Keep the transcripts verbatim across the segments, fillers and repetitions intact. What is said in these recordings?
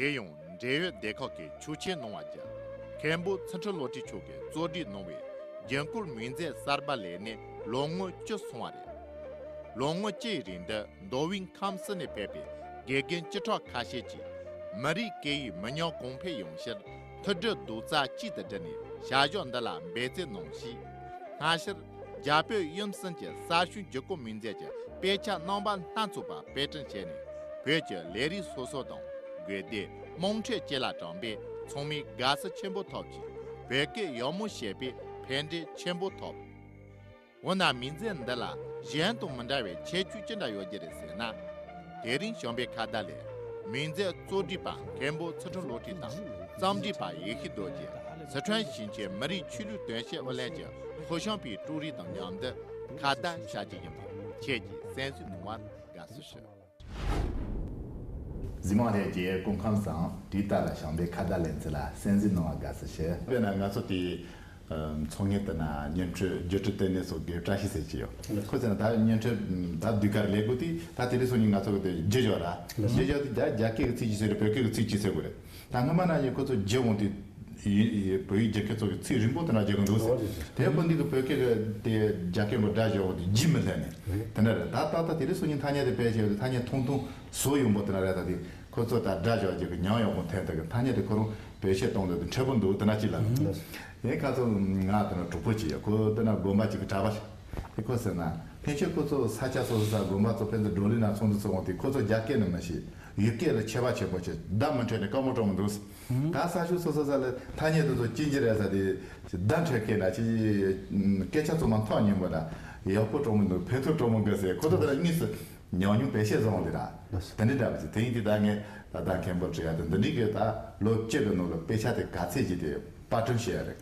དེ་ཡང་འབྲེལ་ཡོད་སྡེ་ཁག་གིས་ཆོག་མཆན་གནང་བ་བརྒྱུད། མཁན་པོ་ཚུལ་ཁྲིམས་བློ་གྲོས་མཆོག་གིས་གཙོ་སྒྲིག་གནང་བའི་རྒྱན་སྐོར་མིང་མཛོད་གསར་པ་ལས་ནས་ལོ་ངོ་བཅུ་སོང་བ་རེད། ལོ་ངོ་བཅུའི་རིང་དུ་མདོ་དབུས་ཁམས་གསུམ་ནས་ཕེབས་པའི་དགེ་རྒན་བཅུ་ཕྲག་ཁ་ཤས་ཀྱིས་མི་རིགས་སྐད་ཡིག་མི་ཉམས་གོང་འཕེལ་ཡོང་ཕྱིར་མཐུན་སྒྲིལ་རྡོག་རྩ་གཅིག་ཏུ་བསྒྲིལ་ནས་བྱ་གཞག་འདི་ལ་འབད་བརྩོན་གནང་ཞིང་། སྔ་ཕྱིར་རྒྱ་བོད་གཡུམ་གསུམ་གྱི་ས་ཞིང་རྒྱུད་སྐོར་མིང་མཛོད་ཀྱི་དཔེ་ཆ་རྣམ་པ་སྣ་ཚོགས་པ་དཔེ་སྐྲུན་བྱས་ནས་བོད་ཀྱི་ལས་རིགས་སོ་སོ་དང་དགོན་སྡེ་དམངས་ཁྲོད་བཅས་ལ་བཀྲམ་པས་ཚང་མས་དགའ་བསུ་ཆེན་པོ་ཐོབ་ཅིང་བོད་སྐད་ཡག་མོ་ཤེས་པའི་ཕན་འབྲས་ཆེན་པོ་ཐོབ། འོ་ན་མིང་མཛོད་འདི་ལ་གཞན་དང་མི་འདྲ་བའི་ཁྱད་ཆོས་ཅི་འདྲ་ཡོད་རྒྱུ་རེད་ཟེར་ན། དེ་རིང་བྱམས་པའི་ཁ་བརྡ་ལས་མིང་མཛོད་གཙོ་སྒྲིག་པ་མཁན་པོ་ཚུལ་ཁྲིམས་བློ་གྲོས་དང་རྩོམ་སྒྲིག་པ་ཡེ་ཤེས་རྡོ་རྗེ། སི་ཁྲོན་ཞིང་ཆེན་མི་རིགས་ཆོས་ལུགས་དོན་གཅོད་ཨུ་ལྷན་གྱི་ཚོགས་ཞིང་པའི་ཀྲུའུ་རིན་དང་མཉམ་དུ་ཁ་བརྡ་བྱ་རྒྱུ་ཡིན་པ་ཁྱེད་ཀྱིས་གསན་གཟིགས་གནང་བར་དགའ་བསུ་ཞུ། གཟིགས་མང་ལྷན་རྒྱས་སྐུ་ཁམས་བཟང་། དུས་ལྟར་བྱམས་པའི་ཁ་བརྡ་ལེ་ཚན་ལ་གསན་གཟིགས་གནང་བར་དགའ་བསུ་ཞུ། དཔེར་ན་ང་ཚོ་དེ་ཚོང་གཉེར་དེ་ན་བརྙན་འཕྲིན་བརྒྱུད་སྤྲོད་ལྟེ་གནས་སོགས་ཀྱི་བཀྲ་ཤིས་ཟེར་གྱི་ཡོད། ཁོ་ཚོ་ན་ད་བརྙན་འཕྲིན་ད་ཟློས་གར་ལས་སྒོ་དེ་ད་དེ་རིང་སང་ཉིན་ང་ཚོ་གི་དེ་བརྒྱུད་བཞག་ར། བརྒྱུད་བཞག་དེ་རྒྱ་རྒྱ་སྐད་ཀྱི་ཚིག་ཅིག་ཟེར་རེད། བོད་སྐད་ཀྱི་ཚིག་ཅིག་ཟེར་དགོས་རེད། ད་སྔ་མ་ན་ཡིན་ཁོ་ཚོ་བརྒྱུད་འོང་དུས་ཡི་ཡི་བོད་ཡིག་རྒྱུད་སྐད་ཚོ་གི་ཚིག་རིང་པོ་དེ་འདྲ་བརྒྱུད་གི་འདུག་ཟེར། དེ་ཁོ་འདི་གི་བོད་སྐད་གི་དེ་རྒྱ་སྐད་གི་སྒྲ་བརྗོད་འོང་དུས་རྒྱུད་མི་ལྷན་ནས་དེ་འདྲ་རེད། ད་ད་ད་དེ་རིང་སང་ཉིན་ཐ་སྙད་དེ་དཔེ་བྱས་ཡོད་དུས་ཐ་སྙད་ཐུང་ཐུང་བཟོ་ཡོང་པོ་དེ་འདྲ་རེད། ད་དེ་ཁོ་ཚོ་ད་སྒྲ་བརྗོད་རྒྱུ་གི་ཉམས་ཡོང་པོ་ཐོན་དུས་གི་ཐ་སྙད་དེ་ཁོ་རང་བེད་སྤྱོད་གཏོང་འདོད་དུ་འཕྲོད་པོ་འདུག་དེ་འདྲ་ཅིག་ལ། ཡིན་ཁ་ཚོ་ང་དེ་འདྲ་གྲོགས་པོ་ཅིག་ཡོད། ཁོ་དེ་འདྲ་དགོན་པ་ཅིག་གི་གྲྭ་པ་རེད། དེ་ཁོ་ཟེར་ན་ཕན་ཆད་ཁོ་ཚོ་ས་ཆ་སོ་སོ་ས་དགོན་པ་ཚོ་ཕན་ཚུན་བགྲོ་གླེང་ན་ཚོགས་འདུ་ཚོགས་འོང་དུས་ཁོ་ཚོ་རྒྱ་སྐད་ནི་མི་ཤེས། ཡུལ་སྐད་ལ་ཁྱད་པར་ཆེན་པོ་ཆེ་བརྡ་མི་འཕྲོད་ནས་དཀའ་མོ་སྤྲོ་མོ་འདུག་ད་ས་ཞིང་སོ་སོ་ས་ལ་ཐ་སྙད་དེ་ཚོ་ཅི་འགྱུར་རེད་ས་དེ་བརྡ་འཕྲོད་མཁན་ལ་ཅི་སྐད་ཆ་ཚོ་མ་མཐོང་སྙིང་པོ་ལ་ཡག་པོ་སྤྲོ་མོ་འདུག་ཕན་ཐོགས་སྤྲོ་མོ་འགའ་ཟེར་ཁོ་ཚོ་དེ་ལ་དངོས་སུ་ཉམས་མྱོང་བེད་སྤྱད་བཟང་ལེ་ར། དེ་འདྲའི་འདྲ་བ་ཅིག་དེ་ཡིན་དུས་ད་ངས་ད་ལྟ་མཁན་པོ་བྲི་ཡ་དེ་འདི་འདྲའི་གི་ད་ལོ་བཅུ་གི་ནང་ལ་དཔེ་ཆ་དེ་ག་ཚད་ཅིག་དེ་པར་སྐྲུན་བྱས་ཡ་རེད།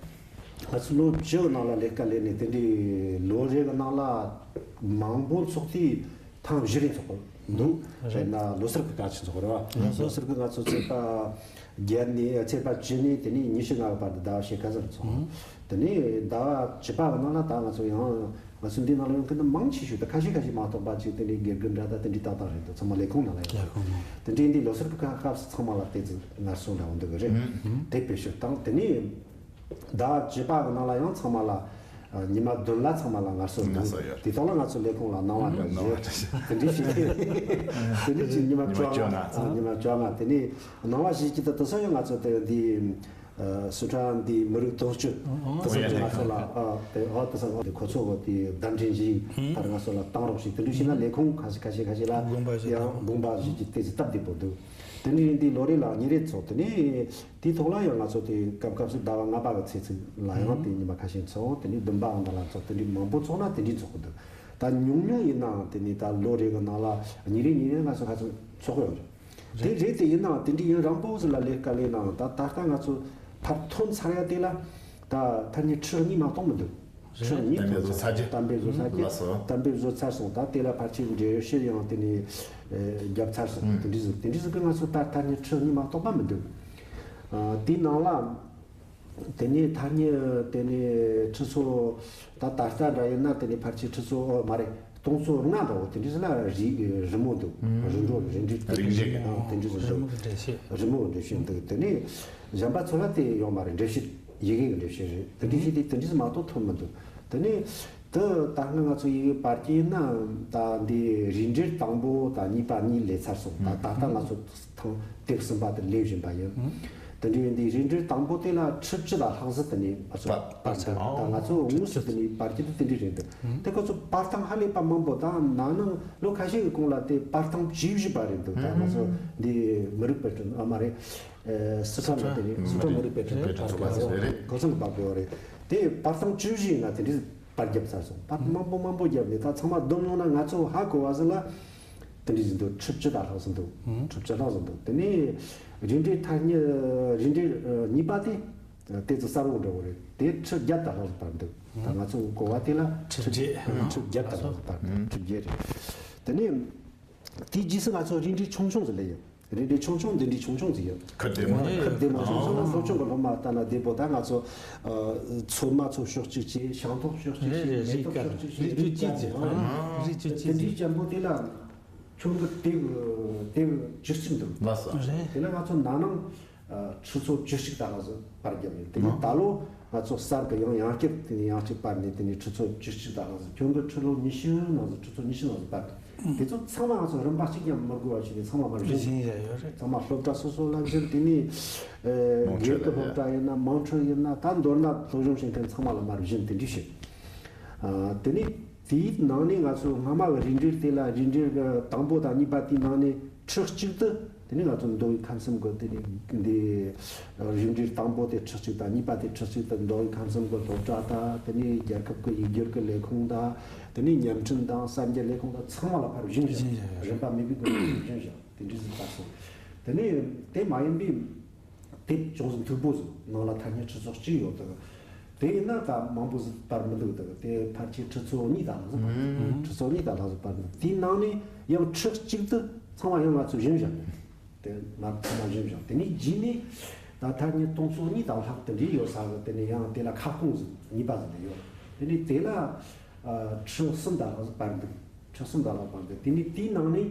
ང་ཚོ་ལོ་བཅུ་གི་ནང་ལ་ལས་ཀ་ལས་ནས་དེ་འདྲའི་ལོ་རེ་གི་ནང་ལ་མང་པོ་ཚོགས་དུས། ཐེངས་བཞི་རེ་ཚོགས་པ་འདུག་རེད། དཔེར་ན་ལོ་གསར་གྱི་སྐར་ཆ་ཚོགས་རེད་བ། ལོ་གསར་གྱི་ང་ཚོ་ཚེས་པ་བརྒྱད་ནས་ཚེས་པ་བཅུ་ནས་དེ་ནས་ཉི་ཤུ་ལྔ་བར་དུ་ཟླ་བ་ཕྱེད་ཀ་ཙམ་ཚོགས། དེ་ནས་ཟླ་བ་བཅུ་པ་གི་ནང་ལ་ད་ང་ཚོ་ཡང་ང་ཚོ་འདི་ནང་ལ་ཡོང་མཁན་དེ་མང་ཆེ་ཤོས་དེ་ཁ་ཤས་ཁ་ཤས་མ་གཏོགས་པ་ཅིག་དེ་འདྲའི་དགེ་རྒན་འདྲ་ད་དེ་འདྲའི་ཏག་ཏག་རེད་འདུག་ཚང་མ་ལས་ཁུངས་ནང་ལ་ཡོད། ལས་ཁུངས་ནང་། དེ་འདྲའི་འདི་ལོ་གསར་གྱི་སྐབས་སུ་ཚང་མ་ལ་དེ་ཚོ་ངལ་གསོ་འདྲ་བོ་འདུག་གི་རེད། དེ་སྤེལ་ཤོག་དང་དེ་ནས། ཟླ་བ་བཅུ་པ་གི་ནང་ལ་ཡང་ཚང་མ་ལ་ཨ་ཉི་མ་བདུན་ལ་ཚང་མ་ལ་ངལ་གསོ་ངལ་གསོ་ཡོད། དེ་ཐོག་ལ་ང་ཚོ་ལས་ཁུངས་ལ་སྣང་བ་འདྲ་ཞིག་དེ་འདྲ་ཞིག་དེ་འདྲ་ཅིག་ཉི་མ་ཉི་མ་བཅོ་ལྔ་བཅོ་ལྔ་ཨ་ཉི་མ་བཅོ་ལྔ་དེ་ནས་སྣང་བ་ཞིག་ཅི་ལྟར་དུ་སོ་ཡང་ང་ཚོ་དེ་འདི་ཨ་སི་ཁྲོན་འདི་མི་རིགས་དོན་གཅོད་དེ་ཚོ་ང་ཚོ་ལ་ཨ་དེ་ཨ་དེ་ཚོ་ཁོ་ཚོ་གི་དེ་བརྡ་འཕྲིན་ཞིག་ད་ང་ཚོ་ལ་བཏང་རོགས་ཞིག་དེ་འདྲ་ཞིག་ན་ལས་ཁུངས་ཁ་ཤས་ཁ་ཤས་ཁ་ཤས་ལ་དགོངས་པ་ཞིག་ཡང་དགོངས་པ་ཞིག་ཅིག་དེ་ཚོ་སྟབས་བདེ་པོ་འདུག་དེ་འདྲ་ཡིན་དུས་ལོ་རེ་ལ་གཉིས་རེ་ཚོགས་དེ་ནས། དེའི་ཐོག་ལ་ཡང་ང་ཚོ་དེ་སྐབས་སྐབས་སུ་ཟླ་བ་ལྔ་པ་གི་ཚེས་ཚིགས་ལ་ཡང་དེ་ཉི་མ་ཁ་ཤས་འཚོགས། དེ་ནས་བདུན་པའང་ད་ལ་འཚོགས། དེ་འདྲའི་མང་པོ་འཚོགས་ན་དེ་འདྲའི་འཚོགས་ཀྱི་འདུག་ད་ཉུང་ཉུང་ཡིན་ནའང་དེ་ནས་ད་ལོ་རེ་གི་ནང་ལ་གཉིས་རེ་གཉིས་རེ་ང་ཚོ་ཁ་ཚོན་འཚོགས་ཡོད་རེད། དེ་རེད་དེ་ཡིན་ནའང་དེ་འདྲའི་ཡུན་རིང་པོ་ཟིག་ལ་ལས་ཀ་ལས་ནའང་ད་ད་ལྟ་ང་ཚོ་ཕར་ཐོན་ཚར་ཡ་དེ་ལ་ད་ཐ་སྙད་ཁྲི་གཉིས་མ་གཏོགས་མི་འདུག་ཁྲི་གཉིས་གཏན་འབེབས་བཟོ་ཚར་རྒྱུ། གཏན་འབེབས་བཟོ་ཚར་རྒྱུ། ལགས་སོ། གཏན་འབེབས་བཟོ་ཚར་སོང་། ད་དེ་ལ་ཕལ་ཆེར་འགྲེལ་བཤད་ཡང་དེ་ནས་ཨེ་བརྒྱབ་ཚར་སོང་། ཨུ། དེ་འདྲ་ཟིག་དེ་འདྲ་ཟིག་གི་ང་ཚོ་ད་ལྟ་ནས་ཁྲི་གཉིས་མ་གཏོགས་པ་མི་འདུག་ཨ་དེའི་ནང་ལ་དེ་ནས་ཐ་སྙད་དེ་ནས་ཁྲི་ཚོ་ད་ད་ལྟ་འདྲ་ཡིན་ན་དེ་ནས་ཕལ་ཆེར་ཁྲི་ཚོ་ཨོ་མ་རེད། སྟོང་ཚོ་ལྔ་འདྲ་བོ་དེ་འདྲ་ཟིག་ལ་རི་རི་མོ་འདུག་ཨུ། རི་འགྲོ་རི་འགྲེལ་རིག་འགྲེལ། ཨ་དེ་འདྲ་ཟིག་རི་མོ་གི་འགྲེལ་བཤད། རི་མོ་གི་འགྲེལ་བཤད་འདུག་དེ་ནས་གཞན་པ་ཚོ་ལ་དེ་ཡོད་མ་རེད། འགྲེལ་བཤད། ཡི་གེ་གི་འགྲེལ་བཤད་རེད། དེ་འདྲ་ཞིག་དེ་དེ་འདྲ་ཞིག་མ་གཏོགས་ཐོན་མི་འདུག་དེ་ནས་དེ་ད་སྔ་ང་ཚོ་ཡི་གེ་པར་སྐྱེལ་ན་ད་འདི་རིགས་འགྲེ་དང་པོ་དང་གཉིས་པ་གཉིས་ལས་ཚར་སོང་། ད་ད་ལྟ་ང་ཚོ་ཐེངས་དེབ་གསུམ་པ་དེ་ལས་བཞིན་པ་ཡིན། དེ་འདྲ་ཡིན་དུས་རིགས་འགྲེ་དང་པོ་དེ་ལ་ཁྲི་བཅུ་དང་ལྷག་ཙམ་དེ་ནས་ང་ཚོ་པར་པར་ཚར། ད་ང་ཚོ་དངོས་སུ་དེ་ནས་པར་སྐྱེལ་དེ་དེ་འདྲ་རེད་འདུག་དེ་ཁོ་ཚོ་པར་སྟངས་ཧ་ལས་པ་མང་པོ་ད་ན་ནིང་ལོ་ཁ་ཤས་ཀྱི་གོང་ལ་དེ་པར་སྟངས་བཅུ་བཞི་པ་རེད་འདུག་ད་ང་ཚོ་འདི་མི་རིགས་དཔེ་སྐྲུན་ཨ་མ་རེད། ཨེ་སི་ཁྲོན་ལ་དེ་ནས་སི་ཁྲོན་མི་རིགས་དཔེ་སྐྲུན་པ་ཚོ་གོ་ཚང་གི་པར་སྐྱོར་བ་རེད། དེ་པར་སྟངས་བཅུ་བཞི་ཡིན་ན་དེ་འདྲའི་པར་བརྒྱབ་ཚར་སོང་། པར་མང་པོ་མང་པོ་བརྒྱབ་ནས་ད་ཚང་མ་བསྡོམས་ཡོང་ན་ང་ཚོ་ཧ་གོ་བ་ཟིག་ལ་དེ་འདྲའི་ཟིག་འདུག་ཁྲི་བཅུ་དང་ལྷག་ཟིག་འདུག་ཁྲི་བཅུ་ལྷག་ཟིག་འདུག་དེ་ནས་རིགས་འགྲེ་ཐ་སྙད་རིགས་འགྲེ་ཨ་གཉིས་པ་དེ་ཨ་དེ་ཚོ་གསར་བོ་འདྲ་བོ་རེད། དེ་ཁྲི་བརྒྱད་དང་ལྷག་ཟིག་པར་འདུག་ད་ང་ཚོ་གོ་བ་དེ་ལ་ཁྲི་བརྒྱད། ཁྲི་བརྒྱད་དང་ལྷག་ཟིག་པར་འདུག་ཁྲི་བརྒྱད་རེད། དེ་ནས་དེའི་རྗེས་སུ་ང་ཚོ་རིགས་འགྲེ་ཆུང་ཆུང་ཟིག་སླེབས་ཡོད། རིགས་འགྲེ་ཆུང་ཆུང་འདི་འདྲའི་ཆུང་ཆུང་ཟིག་ཡོད། ཁུར་བདེ་མོ། ཁུར་བདེ་མོ་ཆུང་ཆུང་ལ་སློབ་ཆུང་གི་སློབ་མ་ལྟ་ན་བདེ་པོ། ད་ང་ཚོ་ཨ་ཚོད་མ་ཚོ་ཕྱོགས་གཅིག་བྱས། ཤིང་ཏོག་ཕྱོགས་གཅིག་བྱས། མེ་ཏོག་ཕྱོགས་གཅིག་བྱས། རིགས་གཅིག་ཟིག་རིགས་གཅིག་ཟིག་དེ་འདྲའི་ཅན་པོ་དེ་ལ་ ཁྱོན་གྱི་དེབ་དེབ་བཅུ་གཅིག་འདུག་ལགས་སོ། རེད། དེ་ལ་ང་ཚོ་ན་ནིང་ཨ་ཁྲི་ཚོ་བཅུ་གཅིག་དང་ལྷག་ཙམ་པར་བརྒྱབ་ཡོད། དེ་ནས་ད་ལོ་ང་ཚོ་གསར་གྱི་ཡང་ཡང་བསྐྱར་དེ་ནས་ཡང་གཅིག་པར་ནས་དེ་ནས་ཁྲི་ཚོ་བཅུ་གཅིག་དང་ལྷག་ཙམ། ཁྱོན་གྱི་ཁྲི་ལོ་ཉི་ཤུ་ནང་ཙམ། ཁྲི་ཚོ་ཉི་ཤུ་ནང་ཙམ་པར། དེ་ཚོ་ཚང་མ་ང་ཚོ་རིན་པ་གཅིག་ཀྱང་མི་དགོས་པ་བྱས་ནས་ཚང་མ་མར་བཞེངས། བཞེངས་བཞག་ཡོད་རེད། ཚང་མ་སློབ་གྲྭ་སོ་སོ་ལ་བཞེངས། དེ་ནས་ཨ་དམངས་ཁྲོད་ལ་སྒེར་གྱི་སློབ་གྲྭ་ཡིན་ན་དམངས་ཁྲོད་ཡིན་ན། ད་མདོར་ན་སློབ་སྦྱོང་བྱེད་མཁན་ཚང་མ་ལ་མར་བཞེངས། དེ་འདྲ་བྱས། ཨ་དེ་ནས་དེའི་ནང་ནས་ང་ཚོ་སྔ་མ་གི་རིགས་འགྲེ་དེ་ལ་རིགས་འགྲེ་གི་དང་པོ་དང་གཉིས་པ་དེའི་ནང་ནས་ཁྲི་གཅིག་ཏུ། དེ་ནས་ང་ཚོ་མདོ་དབུས་ཁམས་གསུམ་གྱི་དེ་ནས་འདི་རིགས་འགྲེ་དང་པོ་དེ་ཁྲི་གཅིག་དང་། གཉིས་པ་དེ་ཁྲི་གཅིག་ཏུ་མདོ་དབུས་ཁམས་གསུམ་གྱི་སློབ་གྲྭ་དང་། དེ་ནས་རྒྱལ་ཁབ་ཀྱི་ཡིག་སྒྱུར་གྱི་ལས་ཁུངས་དང་། དེ་ནས་བརྙན་འཕྲིན་དང་གསར་འགྱུར་ལས་ཁུངས་དང་། ཚང་མ་ལ་ཕར་བཞེངས་བཞག་བཞེངས་བཞག་རིན་པ་མེད་པའི་སྒོ་ནས་བཞེངས་བཞག་དེ་འདྲ་ཞིག་བཏང་སོང་། དེ་ནས་དེ་མ་ཡིན་པའི་དེབ་ཅུང་ཟད་མཐུག་པོ་ཟིག་ནང་ལ་ཐ་སྙད་ཁྲི་ཚོ་གཅིག་ཡོད་དག་དེ་ཡིན་ན་ད་མང་པོ་ཟིག་པར་མི་འདུག་དག་དེ་ཕལ་ཆེར་ཁྲི་ཚོ་གཉིས་དང་ལྷག་ཙམ་པར་འདུག་ཁྲི་ཚོ་གཉིས་དང་ལྷག་ཙམ་པར་འདུག་དེའི་ནང་ནས་ཡང་ཁྲི་གཅིག་དུ་ཚང་མ་ཡང་ང་ཚོས་བཞེངས་བཞག་དེ་ང་ཚང་མ་བཞེངས་བཞག་དེ་ནས་རྗེས་ནས་ད་ཐ་སྙད་སྟོང་ཚོ་གཉིས་དང་ལྷག་དེ་འདྲའི་ཡོད་ས་གི། དེ་ནས་ཡང་དེ་ལ་ཁ་སྐོང་ཟིག་གཉིས་པ་ཟིག་དེ་ཡོད། དེ་ནས་དེ་ལ་ཨ་ཁྲི་གསུམ་དང་ལྷག་ཙམ་པར་འདུག་ཁྲི་གསུམ་དང་ལྷག་པར་འདུག་དེ་ནས་དེའི་ནང་ནས་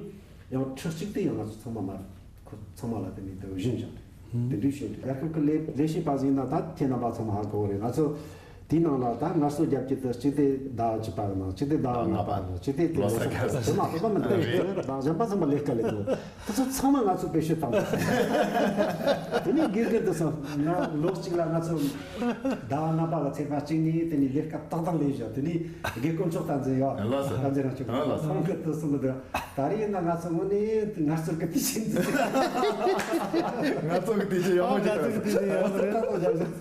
ཡང་ཁྲི་གཅིག་དེ་ཡང་ང་ཚོ་ཚང་མ་མར་ཁོ་ཚང་མ་ལ་དེ་ནས་དེ་བཞིན་བཞག་དེ་འདྲའི་བྱས་ཏེ། རྒྱལ་ཁབ་ཀྱི་ལས་ལས་བྱེད་པ་ཟིག་ཡིན་ན་ད་ཁྱེད་རྣམ་པ་ཚང་མ་ཧ་གོ་གི་རེད། ང་ཚོ་དེའི་ནང་ལ་ད་ངལ་གསོ་རྒྱབ་ཀྱི་དེ་གཅིག་དེ་ཟླ་བ་བཅུ་པ་ནང་། གཅིག་དེ་ཟླ་བ་ལྔ་པ་ནང་། གཅིག་དེ་དེ་ལོ་གསར་ཁ་སང་དེ་མ་གཏོགས་པ་མི་འདུག་རེད། ད་གཞན་པ་ཚང་མ་ལས་ཀ་ལས་འདུག་དེ་ཚོ་ཚང་མ་ང་ཚོ་བེད་སྤྱོད་བཏང་། དེ་ནས་དགེ་རྒན་དེ་ཚོ་ང་ལོ་གཅིག་ལ་ང་ཚོ་ཟླ་བ་ལྔ་པ་གི་ཚེས་པ་གཅིག་ནས་དེ་ནས་ལས་ཀ་ཏག་ཏག་ལས་བཞག་དེ་ནས་དགེ་སྐོར་མཆོག་བསྟན་འཛིན་ཡོད། ལགས་སོ། བསྟན་འཛིན་རང་བྱུང་། ལགས་སོ། ཁོང་གིས་དེ་གསུངས་གི་འདུག་ད་རེས་ཡིན་ན་ང་ཚོ་དངོས་གནས་ངལ་རྩོལ་གི་དུས་ཆེན་འདི། ངལ་རྩོལ་གི་དུས་ཆེན་ཡག་མོ་ཞིག་རེད། ངལ་རྩོལ་ཏག་ཏག་བཞག་ཟིན།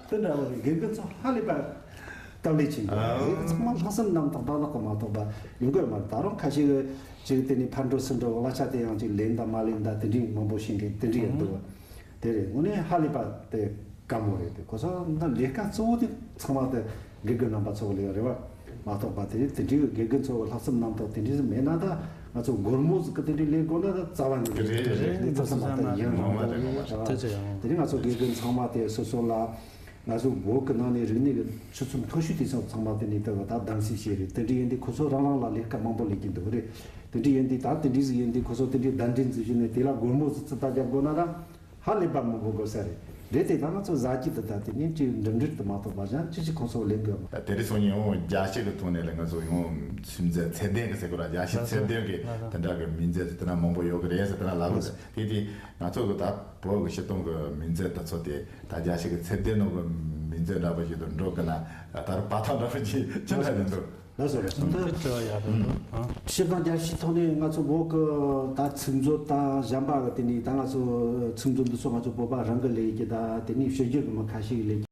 དེ་འདྲ་བོ་རེད། དགེ་རྒན་ཚོ་ཧ་ལས་པ་སྟབས་ལེགས་ཆེན་པོ་རེད། ཚང་མ་ལྷག་བསམ་རྣམ་དག་ཏག་ཏག་གི་མ་གཏོགས་པ་ཡོང་གི་ཡོད་མ་རེད། ད་རུང་ཁ་ཤས་ཀྱིས་ཅིག་དེ་ནས་ཕར་འགྲོ་ཚུར་འགྲོ་གླ་ཆ་དེ་ཡང་ཅིག་ལེན་དང་མ་ལེན་དང་དེ་འདྲའི་མང་པོ་བྱེད་མཁན་དེ་འདྲ་ཡང་འདུག་དེ་རེད། དངོས་གནས་ཧ་ལས་པ་དེ་དཀའ་མོ་རེད། དེ་ཁོ་ཚོ་འདི་ལས་ཀ་གཙོ་བོ་དེ་ཚང་མ་དེ་དགེ་རྒན་རྣམ་པ་ཚོ་ལས་རེད་བ། མ་གཏོགས་པ་དེ་དེ་འདྲའི་དགེ་རྒན་ཚོ་ལྷག་བསམ་རྣམ་དག་དེ་འདྲའི་མེད་ན། ད་ང་ཚོ་སྒོར་མོ་ཟིག་གི་དེ་འདྲའི་ལས་དགོས་ན་ད་རྩ་བ་ནས་རེད། རེད། རེད། ལས་ཐུབ་ས་མ་རེད། ཡིན་རུང་མ་རེད། དེ་ཚོ་ཡང་དེ་རིང་ང་ཚོ་དགེ་རྒན་ཚང་མ་དེ་སོ་སོ་ལ། ང་ཚོ་བོད་ཀྱི་ནང་ནས་རིག་གནས་ཀྱི་ཆུ་ཚད་མཐོ་ཤོས་དེ་ཚོ་ཚང་མ་དེ་ནས་ལྟ་བ་ད་གདམ་གསེས་བྱས་རེད། དེ་འདྲ་ཡིན་དུས་ཁོ་ཚོ་རང་རང་ལ་ལས་ཀ་མང་པོ་ལས་ཀྱི་འདུག་རེད། དེ་འདྲ་ཡིན་དུས་ད་དེ་འདྲ་ཟིག་ཡིན་དུས་ཁོ་ཚོ་དེ་འདྲའི་གདན་འདྲེན་ཟིག་བྱས་ནས་དེ་ལ་སྒོར་མོ་ཟིག་རྩིས་པ་རྒྱབ་དགོས་ན་ད་ཧ་ལས་པ་མང་པོ་དགོས་ས་རེད། རེད་དེ་ད་ང་ཚོ་ཟ་རྒྱུ་དེ་ད་དེ་ནས་ཅིག་འགྲིམ་འགྲུལ་དུ་མ་གཏོགས་པ་གཞན་ཅི་ཞིག་ཁོང་ཚོ་ལས་འགུལ་མ། ད་དེ་རིང་སང་ཉིན་ཡང་རྒྱལ་སྤྱི་གི་ཐོག་ནས་ལ་ང་ཚོ་ཡང་སིམ་འཛུལ་ཚད་ལྡན་གྱི་ཟེར་དགོས་ར། རྒྱལ་སྤྱི་ཚད་ལྡན་གྱི་དེ་འདྲ་གི་མིང་མཛོད་དེ་འདྲ་མང་པོ་ཡོད་གི་རེད་ཟེར་དེ་འདྲ་ལབ་གི་འདུག་དེ་དེ་ང་ཚོ་གི་ད་བོད་ཀྱི་སྤྱི་སྟེང་གི་མིང་མཛོད་དེ་ཚོ་དེ་ད་རྒྱལ་སྤྱི་གི་ཚད་ལྡན་ནང་གི་མིང་མཛོད་འདྲ་པོ་ཞིག་ཏུ་འགྲོ་གི་ན། ད་ལྟ་བར་བར་ཐག་འདྲ་པོ་ཅིག་ཅི་འདྲ་ཡིན་འདུག་ལགས་སོ། ལགས་སོ། ད་དེ་དྲི་བ་ཡག་པོ་འདུག་ཨ། སྤྱིར་བཏང་རྒྱལ་སྤྱིའི་ཐོག་ནས་ང་ཚོ་བོད་ཀྱི་ད་ཚིག་མཛོད་དང་གཞན་པ་གི་དེ་ནས་ད་ང་ཚོ་ཚིག་མཛོད་འདི་ཚོ་ང་ཚོ་བོད་པ་རང་གི་ལས་ཀྱི་ད་དེ་ནས་ཕྱི་རྒྱལ་གྱི་མི་ཁ་ཤས་ཀྱི་ལས་ཀྱི།